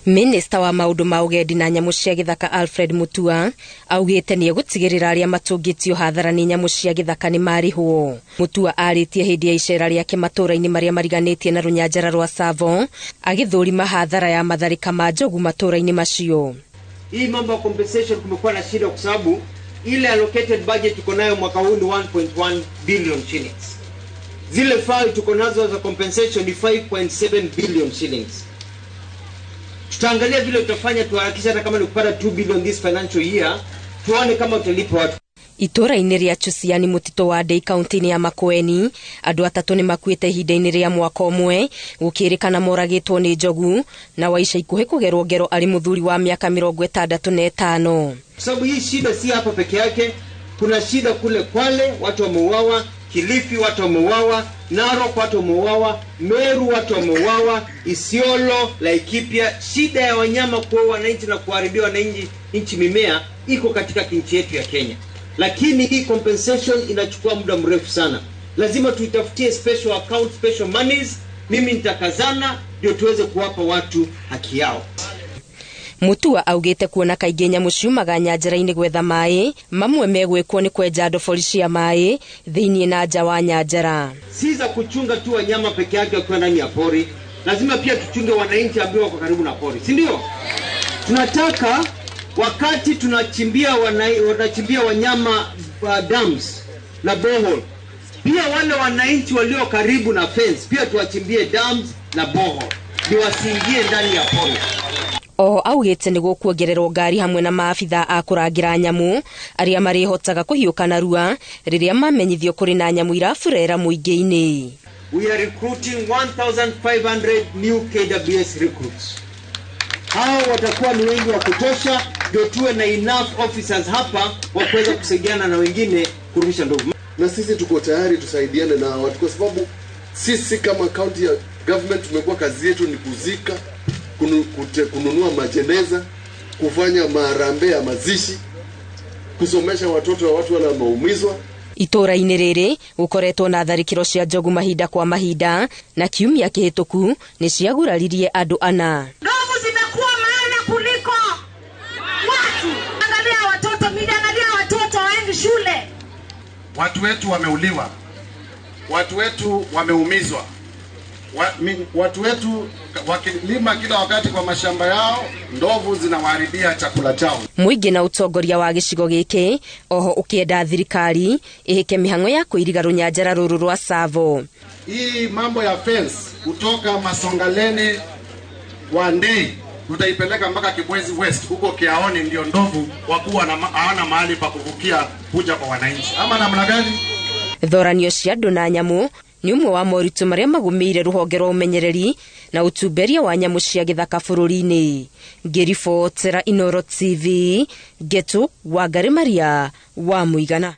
Minista wa maũndũ ma ũgendi na nyamũ cia gĩthaka Alfred Mutua augĩte nĩ egũtigĩrĩra arĩa matũngĩtio hathara nĩ nyamũ cia gĩthaka nĩ marĩhwo. Mutua arĩtie hĩndĩ ya icera rĩake matũũra-inĩ marĩa mariganĩtie na rũnyanjara rwa Tsavo agĩthũrima hathara ya matharĩka ma njogu matũũra-inĩ macio. Hii mambo ya compensation kumekuwa na shida kwa sababu ile allocated budget tuko nayo mwaka huu ni 1.1 billion shillings. Zile file tuko nazo za compensation ni 5.7 billion shillings. Tutaangalia vile tutafanya tuhakikishe hata kama ni kupata 2 billion this financial year, tuone kama tutalipa watu. Itũũra-inĩ rĩa Chusiani mũtitũ wa Ndei kaunti-inĩ ya Makueni andũ atatũ nĩ makuĩte ihinda-inĩ rĩa mwaka ũmwe gũkĩrĩkana moragĩtwo nĩ njogu na wa ica ikuhĩ kũgerwo ngero arĩ mũthuri wa mĩaka 65. Kwa sababu hii shida si hapa peke yake, kuna shida kule Kwale watu wameuawa, Kilifi watu wameuawa, Narok watu wameuawa, Meru watu wameuawa, Isiolo, Laikipia. Shida ya wanyama kuua wananchi na kuharibia wananchi nchi mimea iko katika nchi yetu ya Kenya. Lakini hii compensation inachukua muda mrefu sana. Lazima tuitafutie special account, special monies. Mimi nitakazana ndio tuweze kuwapa watu haki yao. Mutua augĩte kuona kaingĩ nyamũ ciumaga nyanjara-inĩ gwetha maĩ mamwe megwĩkwo nĩ kwenja ndobori cia maĩ thĩinĩ na nja wa nyanjara. Si za kuchunga tu wanyama peke yake wakiwa ndani ya pori, lazima pia tuchunge wananchi ambao wako karibu na pori, si ndio? Tunataka wakati tunachimbia wanachimbia wanyama dams na borehole, pia wale wananchi walio karibu na fence pia tuwachimbie dams na borehole ndio wasiingie ndani ya pori. Oho augĩte nĩ gũkuongererwo ngari hamwe na maabitha a kũrangĩra nyamũ arĩa marĩhotaga kũhiũka narua rĩrĩa mamenyithio kũrĩ na nyamũ iraburera mũingĩ-inĩ. We are recruiting 1500 new KWS recruits. Hao watakuwa ni wengi wa kutosha ndio tuwe na enough officers hapa wa kuweza kusaidiana na wengine kurudisha ndovu. Na sisi tuko tayari tusaidiane na watu kwa sababu sisi kama county ya government tumekuwa kazi yetu ni kuzika, kununua majeneza, kufanya maharambee ya mazishi, kusomesha watoto wa watu wale wameumizwa. Itũũra-inĩ rĩrĩ gũkoretwo na tharĩkĩro cia njogu mahinda kwa mahinda na kiumia kĩhĩtũku nĩ ciaguraririe andũ ana. Ndovu zimekuwa maana kuliko watu. Angalia watoto, mimi angalia watoto waendi shule. Watu wetu wameuliwa, watu wetu wameumizwa, watu wetu wakilima kila wakati kwa mashamba yao, ndovu zinawaharibia chakula chao. Mũingĩ na ũtongoria wa gĩcigo gĩkĩ oho ũkĩenda thirikari ĩhĩke mĩhang'o ya kũiriga rũnyanjara rũrũ rwa Tsavo. Hii mambo ya fence kutoka Masongaleni wa Ndei tutaipeleka mpaka Kibwezi West huko Kiaoni, ndio ndovu wakuwa na hawana mahali pa kuvukia kuja kwa wananchi. Ama namna gani? Thoranio cia andũ na nyamũ nĩ ũmwe wa moritũ marĩa magũmĩire rũhonge rwa ũmenyereri na ũtumberia wa nyamũ cia gĩthaka bũrũri-inĩ. Ngĩribotera Inooro TV, Ngetu Wangari Maria wa Mũigana.